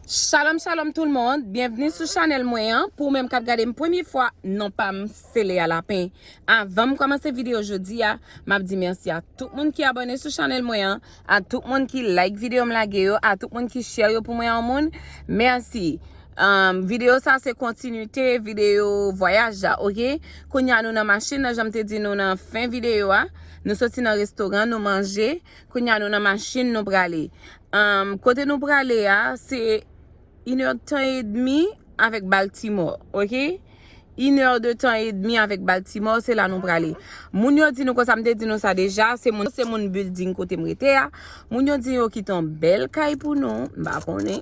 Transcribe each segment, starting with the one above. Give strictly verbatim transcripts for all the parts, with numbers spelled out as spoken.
Shalom, shalom tout le monde. Byenvni sou chanèl mwen an. Pou ou menm k ap gade m premye fwa, non pa m se Lea Lapin. Avan m kòmanse videyo jodi a, m ap di mèsi a tout moun ki abòne sou chanèl mwen an, a tout moun ki like videyo m lage yo, a tout moun ki share yo pou mwen an moun. Mèsi. Um, videyo sa se kontinite videyo vwayaj la, oke? Kounye a nou nan machin nan, jan m te di nou nan fen videyo a. Nou soti nan restoran, nou manje. Kounye a nou nan machin, nou prale. Um, kote nou prale a, se inèdtan edmi avèk Baltimore, oke? Inèdtan edmi avèk Baltimore, se la nou prale. Moun yo di nou konsa, m te di nou sa deja, se moun, se moun building kote m rete a. Moun yo di yo kite yon bèl kay pou nou, m pa konnen.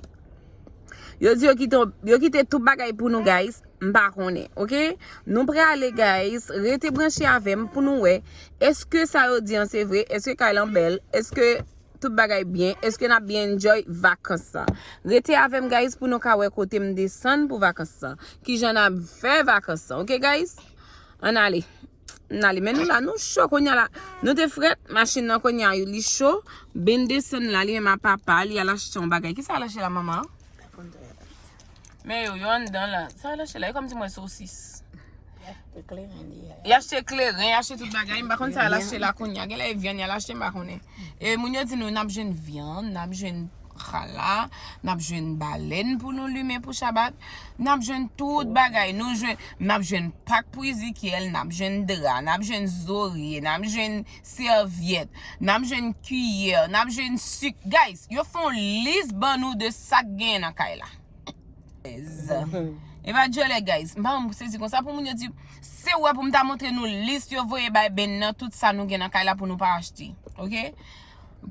Yo di yo kite, yo kite tout bagay pou nou, guys. M pa konnen, oke? Nou prale, guys. Rete branche avè m pou nou wè. Èske sa yo di an se vre? Èske kay lan bèl? Èske tout bagay byen? Èske n ap byen enjoy vakans sa? Rete avè m, guys, pou nou ka wè kote m desann pou vakans sa. Kijan n ap fè vakans sa, oke, guys? Ann ale. N ale, men nou la, nou cho kounye a la. Nou te frèt, machin nan kounye a, li cho. Ben desann la, li menm a papa, li al achte yon bagay. Kisa al achte la, manman? Men yo, yo anndan la. Sa al achte la, e kòmsi mwen sosis. Li achte kleren, li achte tout bagay, m pa konn sa al achte la kounye a. Genlè e vyann y al achte, m pa konnen. E moun yo di nou, n ap jwenn vyann, n ap jwenn chala, n ap jwenn balèn pou nou limen pou Chabat, n ap jwenn tout bagay. Nou jwenn, n ap jwenn pak pou Izikyèl, n ap jwenn dra, n ap jwenn zorye, n ap jwenn sèvyèt, n ap jwenn kiyè, n ap jwenn sik. Guys, yo fè yon lis ban nou de sa k genyen nan kay la. E pa djòlè, guys. M pa konn sezi konsa pou moun yo di, se wè pou m ta montre nou lis yo voye bay Ben nan, tout sa nou gen nan kay la pou nou pa achte. Oke?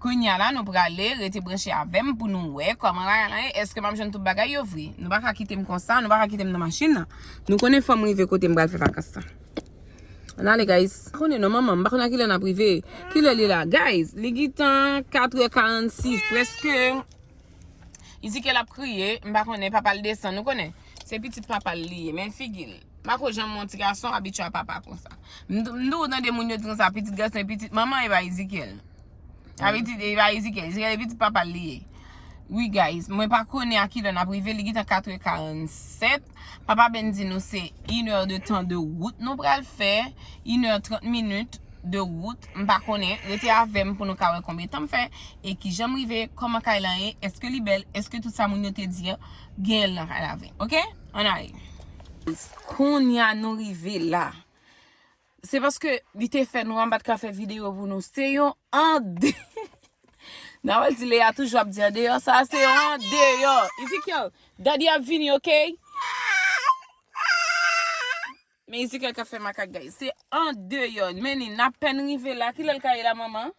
Kounye a la, nou prale, rete branche avè m pou nou wè kòman bagay la ye. Èske m ap jwenn tout bagay yo vre? Nou pa ka kite m konsa, nou pa ka kite m nan machin nan. Nou konnen fò m rive kote m pral fè vakans la. Ann ale, guys. M pa konnen non, manman, m pa konnen a kilè n ap rive. Kilè li la? Guys, li gentan katrè karannsis, prèske. Izikyèl ap kriye, m pa konnen, papa l desann, nou konnen. Se pitit papa l li ye, men figi l. M pa ko janm wè yon ti gason abitye a papa konsa. M, m toujou tande moun yo di konsa, pitit gason e pitit manman, e pa Izikyèl. Abitye, e pa Izikyèl, Izikyèl e pitit papa l li ye. Wi, guys, mwen pa konnen a kilè n ap rive, li gentan katrè karannset. Papa Ben di nou se inèdtan de wout nou pral fè, inè trant minit de wout, m pa konnen. Rete avè m pou nou ka wè konbyen tan m fè e kijan m rive, kòman kay lan ye, èske li bèl, èske tout sa moun yo te di an gen l nan kay la vre. Oke? Ann ale. Kounye a nou rive la. Se paske li te fè nwa, m pa t ka fè videyo pou nou. Se yon ande. Nan wè l di Lea toujou ap di andeyò, sa se yon andeyò. Izikyèl, daddy ap vini, oke? Men Izikyèl ka fè makak, guys. Se andeyò. Men li, n apèn rive la. Kilè l ka ye la, manman?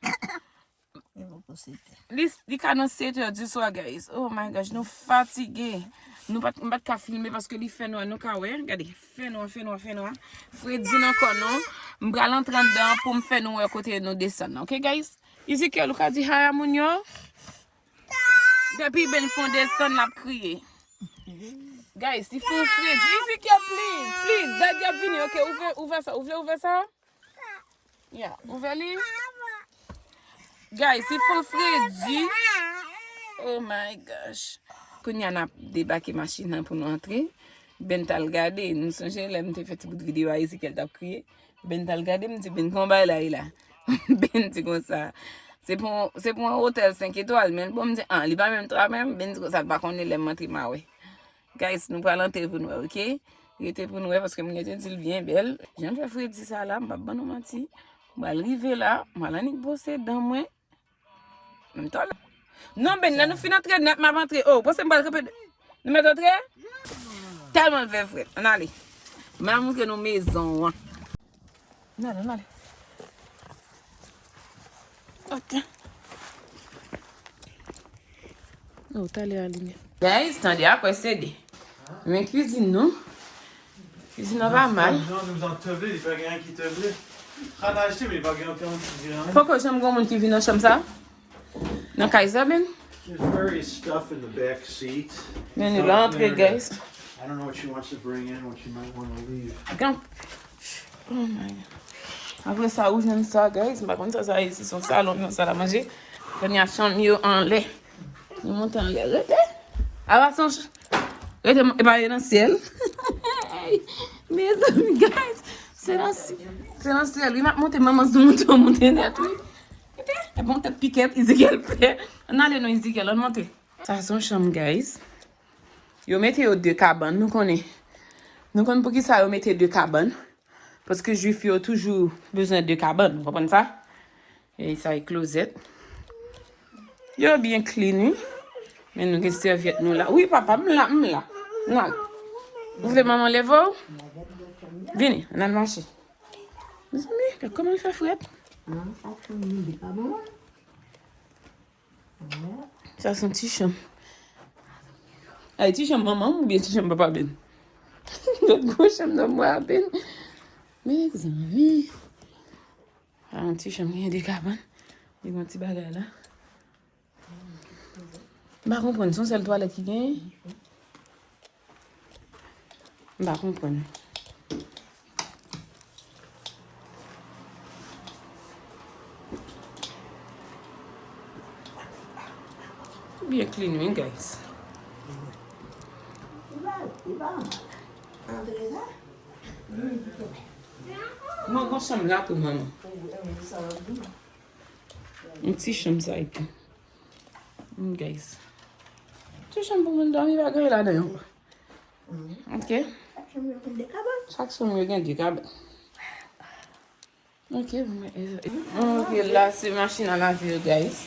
Li, li ka nan sèt è di swa, guys. Oh my gosh, nou fatige. Nou pa t, m pa t ka filme paske li fè nwa, nou ka wè. Gade, fè nwa, fè nwa, fè nwa. Fredi nan kò nou. M pral antre anndan pou m fè nou wè kote nou desann nan, oke, guys? Izikyèl, ou ka di hi a moun yo? Depi Ben fè yon desann, l ap kriye. Guys, li fè yon fredi. Izikyèl, please, please. Daddy ap vini, oke? Ouvè, ouvè sa. Ou vle ouvè sa? Ya, ouvè li. Guys, li fè yon fredi. Oh my gosh. Kounye a n ap debake machin nan pou nou antre. Ben t al gade. Nou sonje lè m te fè ti bout videyo a Ezekiel t ap kriye. Ben t al gade, m di, "Ben, kòman bagay la ye la?" Ben di konsa, "Se pou, se pou yon otèl senk etwal, men bon," m di, "Ah, li pa menm twa menm?" Ben di konsa, "L pa konnen lè m antre, m a wè." Guys, nou pral antre pou n wè, oke? Rete pou n wè, paske moun yo te di l byen bèl. Jan l fè fredi sa la, m p ap ban nou manti. M pral rive la, m pral annik bwose dan mwen. Menm tan la. Non, Ben, lè nou fin antre nèt, m ap antre. Oh, panse m pral kanpe. Nou mèt antre? Tèlman l fè frèt. Ann ale. M al montre nou mezon an. Ann ale, ann ale. Ok. Oh, talè a limyè. Guys, tande a kwè sede. Men kwizin nou. Kwizin nan pa mal. Jan nou jan te vle, li pa gen anyen ki te vle. Hannah achte, men li pa gen anyen ki vle anyen. Poko janm gen moun ki vin nan chanm sa? Nan kay sa, Ben? There's various stuff in the back seat. Men nou la antre, guys. I don't know what she wants to bring in, what she might want to leave. Gen, oh my God. Apre sa, ou jwenn sa, guys. M pa konn sa sa ye, si se yon salon, yon sal a manje. Kounye a chanm yo anlè. Nou monte anlè, rete. Apa se yon ch-, rete m-, epa e nan syèl. Mezanmi, guys, se nan sy-, se nan syèl wi, m ap monte, manman sou moto, monte nèt wi. Epa yon tèt pikèt, Izikel pè. Ann ale non, Izikel, ann monte. Sa se yon chanm, guys. Yo mete yo de kabann, nou konnen. Nou konn poukisa yo mete de kabann. Paske jwif yo toujou bezwen de kabann, ou konprann sa? E sa e klozèt. Yo byen clean wi. Men nou gen sèvyèt nou la. Wi papa, m la, m la. M la. Ou vle manman leve w? Vini, ann al mache. Mezanmi, gad kòman l fè frèt. Sa se yon ti chanm. Ay, ti chanm manman m oubyen ti chanm papa Ben? Lòt gwo chanm nan mwa Ben. Mezanmi. Sa yon ti chanm, gen de kabann. Li gen yon ti bagay la. M pa konprann, se yon sèl twalèt ki genyen? M pa konprann. Byen clean wi, guys. Mwen gon chanm la tou, manman. Yon ti chanm sa epi. Mm, guys. Ti chanm pou moun dòmi, pa gen ladan yo. Ok. Chak chanm yo gen de kabann. Ok, bon, men, e, e, ok, la se machin a lave yo, guys.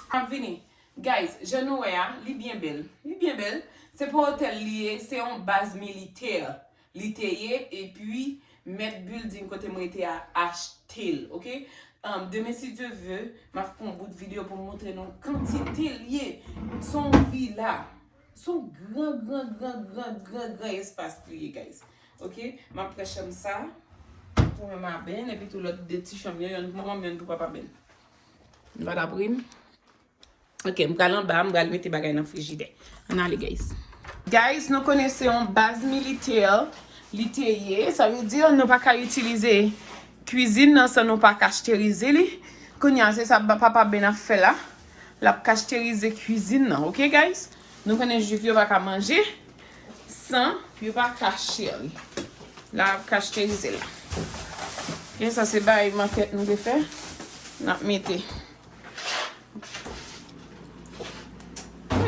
M ap vini. Guys, jan nou wè a, li byen bèl. Li byen bèl. Se pou otèl li ye, se yon baz militè li te ye, epi mèt building kote m rete a achte l, ok? Um, demen, si Dye vle, m ap fè yon bout videyo pou m montre nou kantite l ye. Se yon vila. Se yon gran, gran, gran, gran, gran, gran espas li ye, guys. Ok, m ap pran chanm sa pou manman Ben, epi tou lòt de ti chanm yo, yonn pou manman m, yonn pou papa Ben. Nou pa t ap ri m? Ok, m pral anba, m pral mete bagay nan frijidè. Ann ale, guys. Guys, nou konnen se yon baz militè li te ye. Sa vle di nou pa ka itilize kwizin nan san nou pa kasterize li. Kounye a, se sa ba-, papa Ben ap fè la. L ap kasterize kwizin nan, ok, guys? Nou konnen jwif yo pa ka manje san yo pa kasteri. La, l ap kasterize la. Ok, sa se bay makèt nou te fè. N ap mete.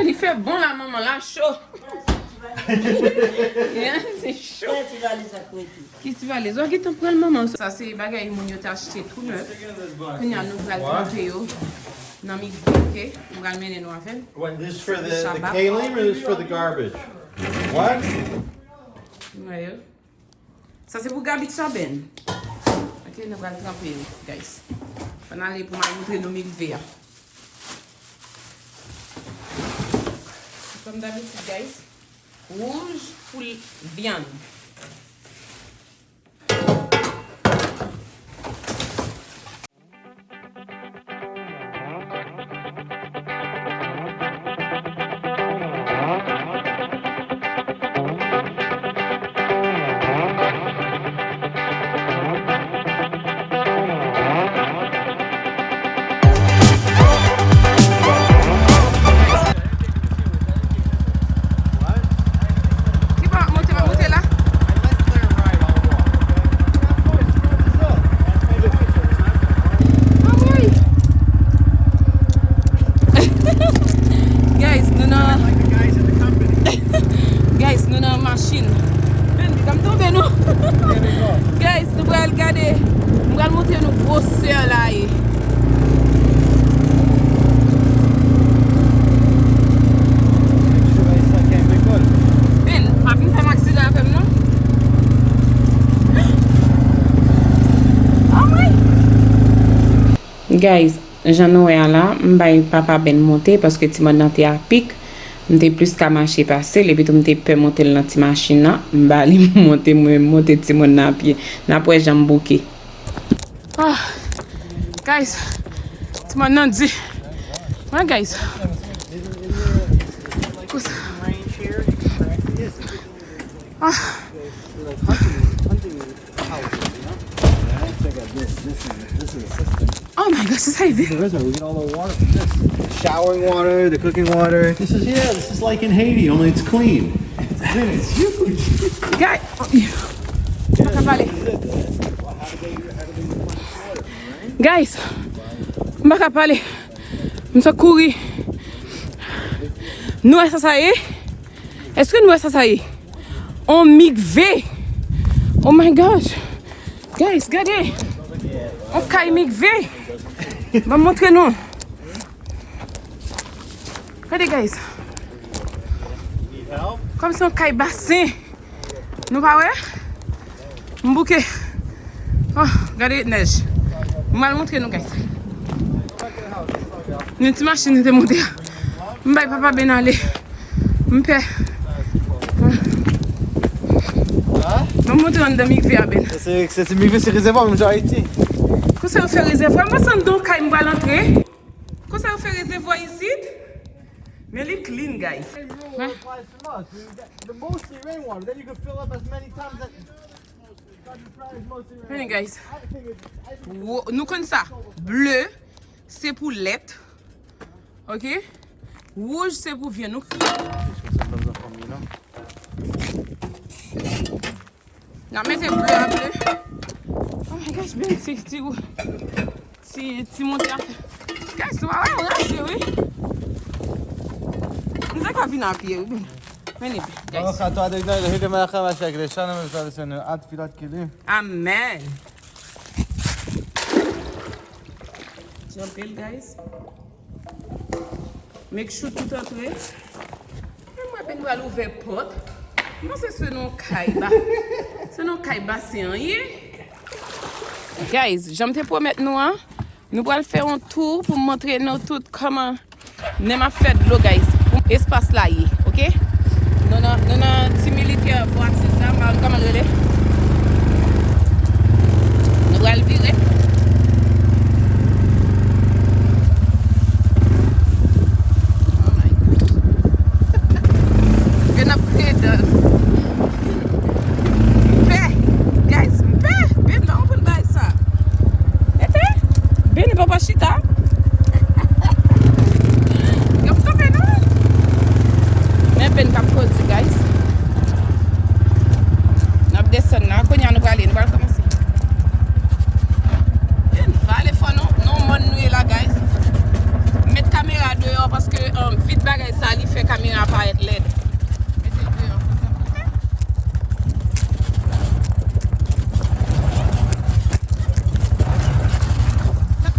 Li fè bon la, manman, la cho. Yeah, se cho. Ki ti valiz ak rete? Ki ti valiz? Ou gentan pran l, manman. Sa se bagay moun yo te achte tou nèf. Kounye a nou pral pote yo nan Migros, ok? M pral mennen nou avè m. What, this for the, the kalim or this for the garbage? What? Wè yo. Sa se pou gabit chaben. Ok, nou pral tranpe yo, guys. Ann ale pou m al montre nou milve a. Kòm dabitid, guys, wouj pou l-, vyann. Ki pa monte, pa monte la? Anmwey! Guys, nou nan, guys, nou nan machin. Ben, li pa m tonbe, non. Guys, nou pral gade. M pral montre nou gwosè la ye. Ben, pa vin fè m aksidan avè m, non. Anmwey! Guys, jan nou wè a la, m bay papa Ben monte paske ti mòn nan te apik. M te plis ka mache pase l, epi tou m te pè monte l nan ti machin nan. M ba li monte, mwen menm monte ti mòn nan apye. N ap wè jan m bouke. Ah, guys, ti mòn nan di. Mwen, guys. Range here, correct? Yes. Ah. Like hunting, hunting houses, you know? Yeah, check out this. This is, this is a system. Oh my gosh, it's heavy. This is the reservoir. We get all the water from this. The showering water, the cooking water. This is, yeah, this is like in Haiti, only it's clean. It's clean, it's huge. Guy, oh, yeah. Mwen pa ka pale. Guys, mwen pa ka pale. M sot kouri. Nou wè sa sa ye? Èske nou wè sa sa ye? On mikve. Oh my gosh. Guys, gade. On kay mikve. Ban m montre nou. Gade, guys. Kòmsi on kay basen. Nou pa wè? M bouke. Oh, gade nèj. M al montre nou, guys. Yon ti machin nou te monte a. M bay papa Ben ale. M pè. M ap montre anndan mikve a, Ben. Se, se ti mikve, se rezèvwa, menm jan Ayiti. Konsa yo fè rezèvwa. Mwen santi anndan kay m pral antre. Konsa yo fè rezèvwa isit. Men li clean, guys. Rainwater applies to us. We get the mostly rainwater. Then you can fill up as many times as, many guys. I think it's, I think it's Wo-, nou konn sa. Ble, se pou lèt. Ok? Wouj, se pou vyann. Nou N ap mete ble a ble. Oh my gosh, Ben, ti, ti, ti, ti monte a fè. Guys, nou pa wè, raje, wi. Nou te ka vin a pye, wi, Ben. Men li, guys. Baruch atah Adonai Eloheinu melech haolam asher kideshanu betorat Torah ad tefillat kelim. Amen. Jump in, guys. Make sure tout antre. Men mwen, Ben pral ouvè pòt. Mwen se, se nan kay ba. Se nan kay basen an ye. Guys, jan m te pwomèt nou an, nou pral fè yon tou pou m montre nou tout kòman Nen m ap fè dlo, guys, pou espas la ye, ok? Nou nan, nou nan ti militè vwati sa, m pa konn kòman l rele. Nou pral vire. Oh my gosh. Gen ap kreye dan. M pè. Guys, m pè. Ben pa konprann bagay sa. Mete. Ben pa pa chita. Yo kanpe non. Men Ben k ap kondui, guys. N ap desann la. Kounye a nou prale, nou pral kòmanse. Ben, pale fò non. Non, mòn nou ye la, guys. M met kamera deyò paske, um, vit bagay sa, li fè kamera parèt lèd. Mete l deyò konsa.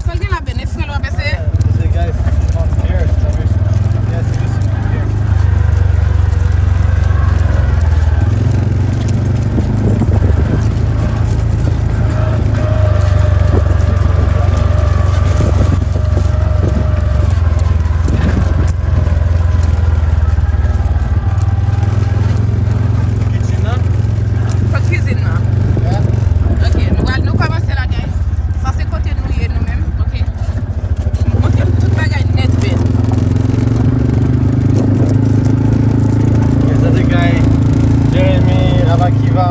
Sa l gen la, Ben? E fren l w ap eseye? Ese, guys. Yes, yes, yes. Kitchen nan? Kot kizin nan? Yeah. Ok, nou pral, nou kòmanse la, guys. Sa se kote nou ye, nou menm, ok? Montre m tout bagay nèt, Ben. Ok, sa se kay Jeremy, Avakiva.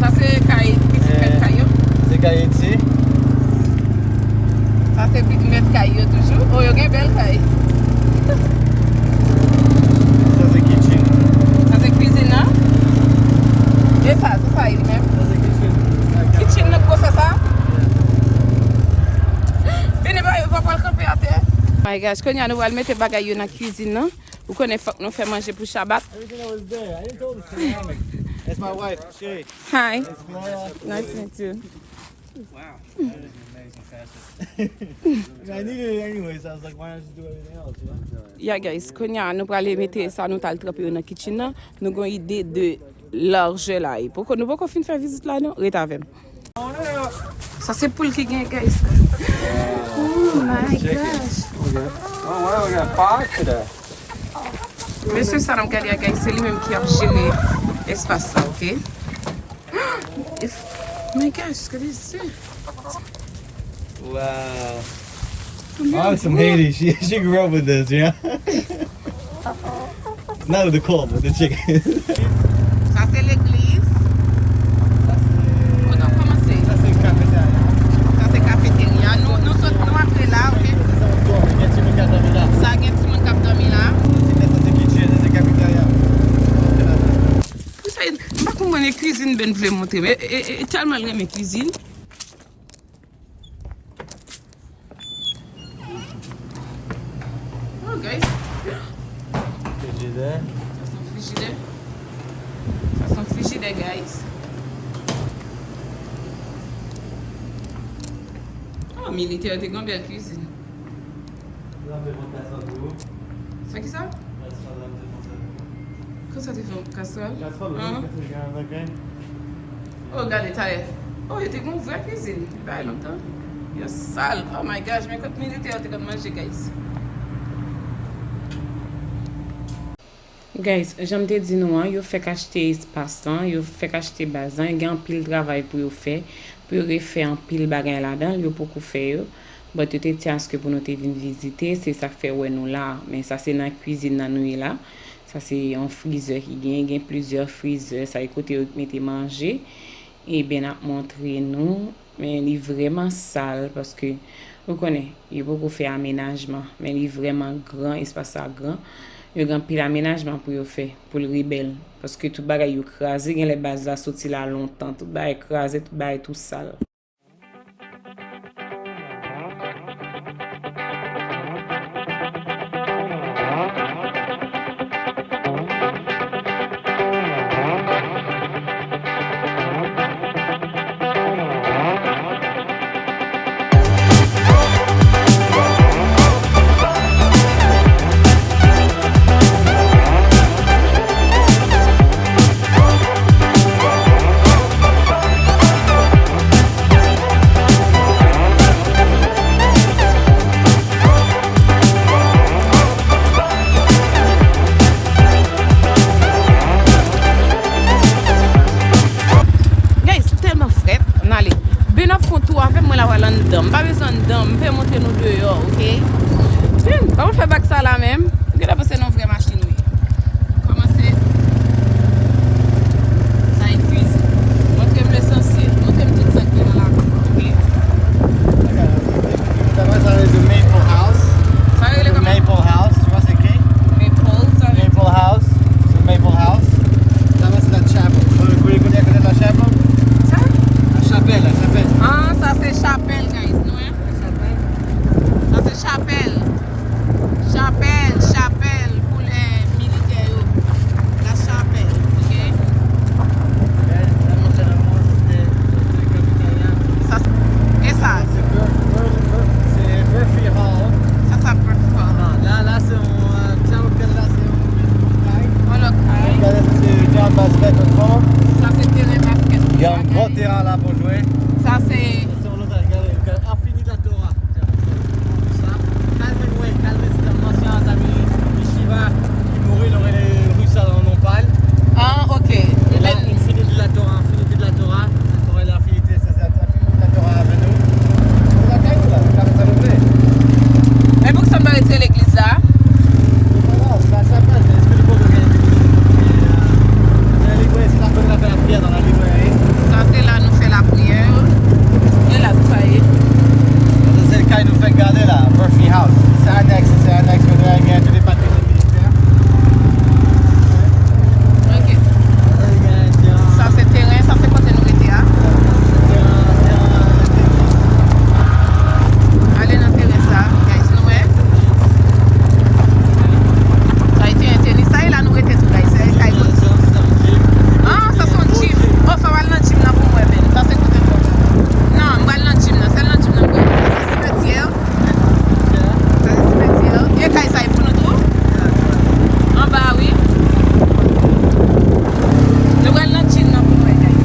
Sa se kay pitit mèt kay yo? Se kay Eti. Sa se pitit mèt kay yo toujou. Oh, yo gen bèl kay. Sa se kitchen. Sa se kwizin nan. E sa, sa, sa ye li menm? Sa se kitchen. Kitchen nan gwo sa, sa? Vini ba yo, pa pral kanpe atè. My gosh, kounye a nou pral mete bagay yo nan kwizin nan. Ou konnen fòk nou fè manje pou Shabbat. Everything that was there. I didn't tell the ceramic. That's my wife, Sherry. Hi. It's Gloria. Nice to meet you. Wow, that is an amazing facet. I mean, I needed it anyway, so I was like, why not just do everything else, you know? Yeah, guys, kounye a nou prale mete sa nou t al tranpe yo nan kitchen nan. Nou gon ide de lajè la. E poko, nou poko fin fè vizit la, non? Ret avè m. Sa se poul ki gen, guys. Oh my gosh. Oh, wow, we got five today. Mesye sa n ap gade a, guys, se li menm ki ap jere espas sa, ok? If, my gosh, gade sa. Wow. Awesome, Haiti. She, she grew up with this, yeah? Not the call, but the chicken. Sa se legliz. Kote w kòmanse? Sa se kafeterya. Sa se kafeterya. Nou, nou sot, nou antre la, ok? Sa gen timoun k ap dòmi la. Sa gen timoun k ap dòmi la. Sa se kitchen, sa se kafeterya. Pou sa, m pa konprann e kwizin Ben vle montre m. E, e, e, e tèlman l renmen kwizin. Oh, guys. Frijidè. Sa se yon frijidè. Sa se yon frijidè, guys. Oh, militè yo te gen bèl kwizin. Sa ki sa? Konsa te fè yon kaswòl? Kaswòl, wi, kaswòl, gen bagay. Oh, gade talè. Oh, yo te gen yon vrè kwizin. Li pa gen lontan. Yo sal. Oh my gosh, men kot militè yo te konn manje, guys. Guys, jan m te di nou an, yo fèk achte espas lan, yo fèk achte baz lan, gen anpil travay pou yo fè, pou yo refè anpil bagay ladan l, yo poko fè yo. But yo te di aske pou nou te vin vizite, se sa k fè w wè nou la. Men sa se nan kwizin nan nou ye la. Sa se yon frizè ki gen, gen plizyè frizè, sa e kote yo mete manje. E Ben ap montre nou, men li vrèman sal paske ou konnen, yo poko fè amenajman, men li vrèman gran, espas la gran. Yo gen anpil amenajman pou yo fè, pou l rebèl, paske tout bagay yo kraze, genlè baz la soti la lontan, tout bagay kraze, tout bagay tou sal. Guys, m tèlman frèt. N ale. Ben ap fè yon tou avè m, mwen la pral anndan. M pa bezwen anndan, m fè montre nou deyò, ok? Ben, kòman fè bak sa la menm? Ou gentan panse nan vrè machin wi. Kòmanse. Sa e kwizin. Montre m lesansyèl. Montre m tout sa k gen nan lakou, ok? Sa se the Maple House. Sa rele kòman? Maple House, tu vois c'est qui? Maple, sa vle di? Maple House. So Maple House. Là-bas, c'est la chapel. Vous voulez connaître la chapel? Sa? La chapelle, la chapelle. Ah, sa se chapèl, guys, nou wè. Sa se chapèl. Chapèl, chapèl pou lè militè yo. La chapèl, ok? Sa, e sa? Sa, sa Birth Hall. Là, là, c'est un, euh, là, c'est un, on lòt kay. Gade sa, se teren baskèt ankò. Sa se teren baskèt. Gen yon gwo teren la pou jwe. Sa se Calvin, ouais, Calvin, c'est un ancien ami Yeshiva qui mourut, nou rele rue Salomon Pal. Ah, ok. E la, Infinity de la Torah, Infinity de la Torah, la Torah, Infinity, c'est ça, Infinity de la Torah avec nous. C'est la caille, là, Calvin, ça nous plaît. Men poukisa m pa retire legliz la? Voilà, c'est la chapelle, c'est ce que le pauvre gars dit. Et, euh, la librairie, c'est la bonne affaire à pierre dans la librairie. Sa se la nou fè lapriyè. E la, se sa ye. Sa se kay nou fèk gade la, Murphy House. Se anèks, se anèks, kote gen tout pati de ministè. Ok. Sa se teren, sa se kote nou rete a. Ale nan teren sa, guys, nou wè. Sa e teren tenis, sa e la nou rete tou, guys. Sa e kay kote. Ah, sa se yon gym. Oh, fò w al nan gym nan pou m wè, men. Sa se kote m wè. Non, m pral nan gym nan. Sèl nan gym nan m wè. Sa se simetyè. Sa se simetyè. E kay sa e pou nou tou? Anba, wi. Nou pral nan gym nan pou nou wè, guys.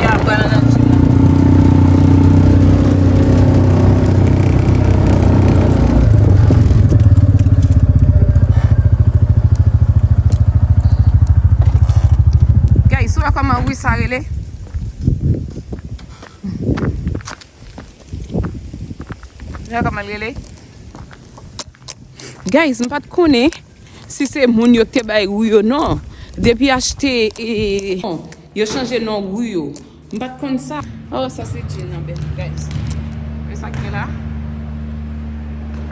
Ya, pral nan gym nan. Guys, ou wè kòman wi sa rele? Sa kòman l rele? Guys, m pa t konnen si se moun yo ki te bay Ru yo non. Depi achte, e, yo chanje non Ru yo. M pa t konn sa. Oh, sa se djin nan bèt, guys. Men sa k gen la.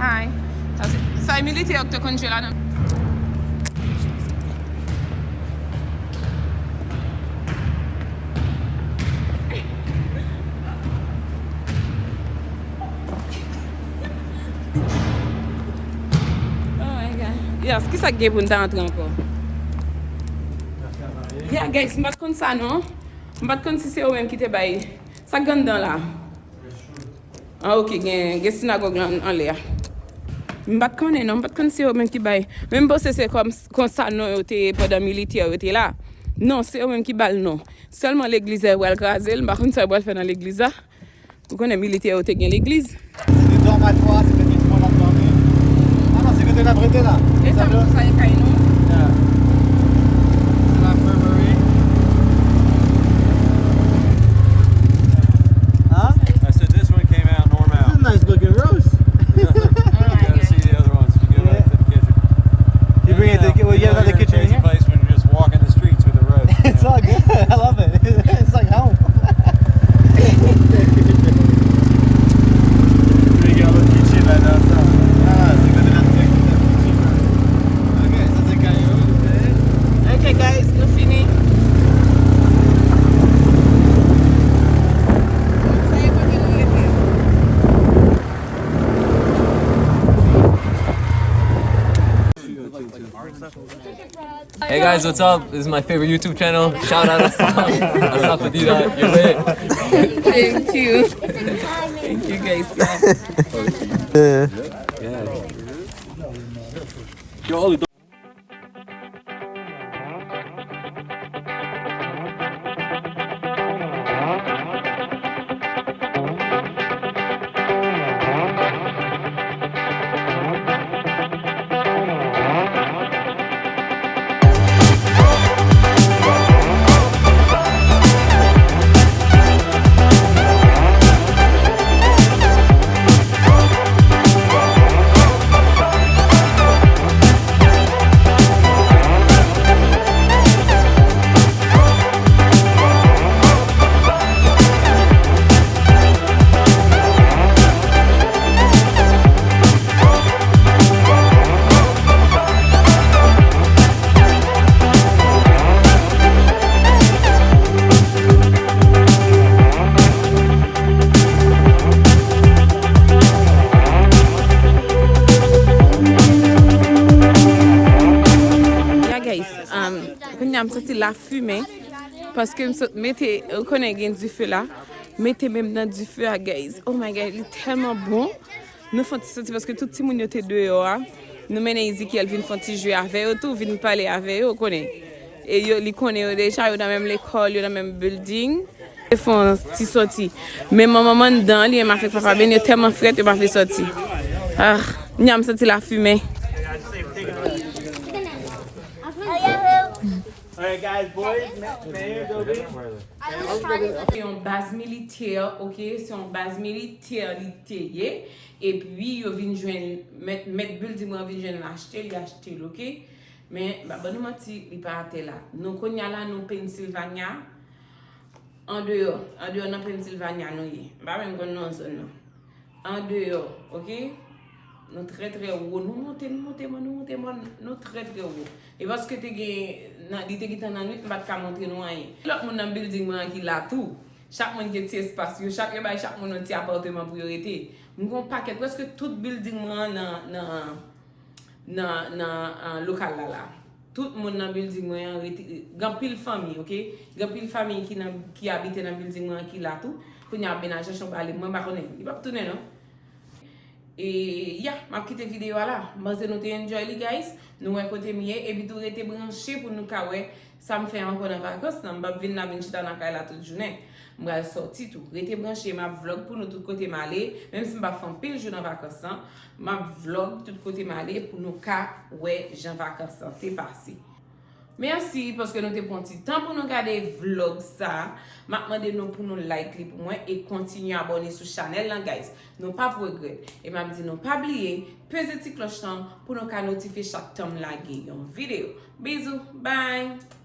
Ay. Sa se, sa e militè yo ki te konn jwe ladan. Oh my God. Yes, kisa k gen pou n ta antre ankò? Yeah, guys, m pa t konn sa non. M pa t konn si se yo menm ki te bay. Sa k anndan la? Ah, ok, gen, gen sinagòg lan anlè a. M pa t konnen non, m pa t konn si se yo menm ki bay. Men m panse se kòm, konsa non yo te ye pandan militè yo te la. Non, se yo menm ki ba l non. Sèlman legliz la yo pral kraze l, m pa konn sa yo pral fè nan legliz la. Ou konnen militè yo te gen legliz. Se de dòmatwa, se de dòmatwa. Ah non, se kote n ap rete la. E sa, sa e kay nou? Yeah. C'est l'infirmerie. Huh? I said this one came out normal. This is a nice looking roast. You gotta see the other ones. You go right to the kitchen. You bring it to, well, you have another kitchen in here? Crazy place when you're just walking the streets with a roast. It's all good. I love it. It's like home. Ok, guys, nou fini. Hey guys, what's up? This is my favorite YouTube channel. Shout out Asaf. Asaf Adida, you're lit. Thank you. Thank you guys. Yeah. Yeah, guys, um, kounye a m santi lafimen, paske m sot mete, ou konnen gen dife la, mete men m nan dife a, guys. Oh my God, li tèlman bon. Nou fè yon ti soti paske tout timoun yo te deyò a. Nou mennen Ezekiel vin fè yon ti jwe avè yo tou, vin pale avè yo, ou konnen. E yo, li konnen yo deja, yo nan menm lekòl, yo nan menm building. Yo fè yon ti soti. Men manman m anndan, li menm avèk papa Ben, yo tèlman frèt, yo pa vle sòti. Ah, nyam santi lafimen. Alright, guys, boys, ma- mayor, Dobie. Se yon baz militè, ok? Se yon baz militè li te ye. Epi yo vin jwenn, mèt, mèt building mwen vin jwenn l achte, li achte l, ok? Men, m pa ban nou manti, li pa atè la. Nou kounye a la, nou Pennsylvania, andeyò, andeyò nan Pennsylvania nou ye. M pa menm konn non zòn nan. Andeyò, ok? Nou trè, trè wo. Nou monte, nou monte, mòn, nou monte, mòn, nou trè, trè wo. E paske te gen, nan, li te gentan nan nwit, m pa t ka montre nou anyen. Lòt moun nan building mwen an ki la tou. Chak moun gen ti espas yo, chak yo bay chak moun yon ti apatman pou yo rete. M gen yon pakèt, prèske tout building mwen an nan, nan, nan, nan, ah, lokal la la. Tout moun nan building mwen an rete, gen anpil fanmi, ok? Gen anpil fanmi ki nan, ki abite nan building mwen an ki la tou. Kounye a Ben a chèche yon bale, mwen pa konnen. Li p ap tounen non. E, ya, m ap kite videyo a la. M panse nou te enjoy li, guys. Nou wè kote m ye. Epi tou rete branche pou nou ka wè sa m fè ankò nan vakans lan. M p ap vin la vin chita nan kay la tout jounen. M pral sòti tou. Rete branche, m ap vlog pou nou tout kote m ale. Menm si m pa fè anpil jou nan vakans lan, m ap vlog tout kote m ale pou nou ka wè jan vakans lan te pase. Mèsi paske nou te pran ti tan pou nou gade vlog sa. M ap mande nou pou nou like li pou mwen e kontinye abòne sou chanèl lan, guys. Nou p ap regrèt. E m ap di nou pa bliye peze ti klòch lan pou nou ka notifye chak tan m lage yon videyo. Bizou, bye!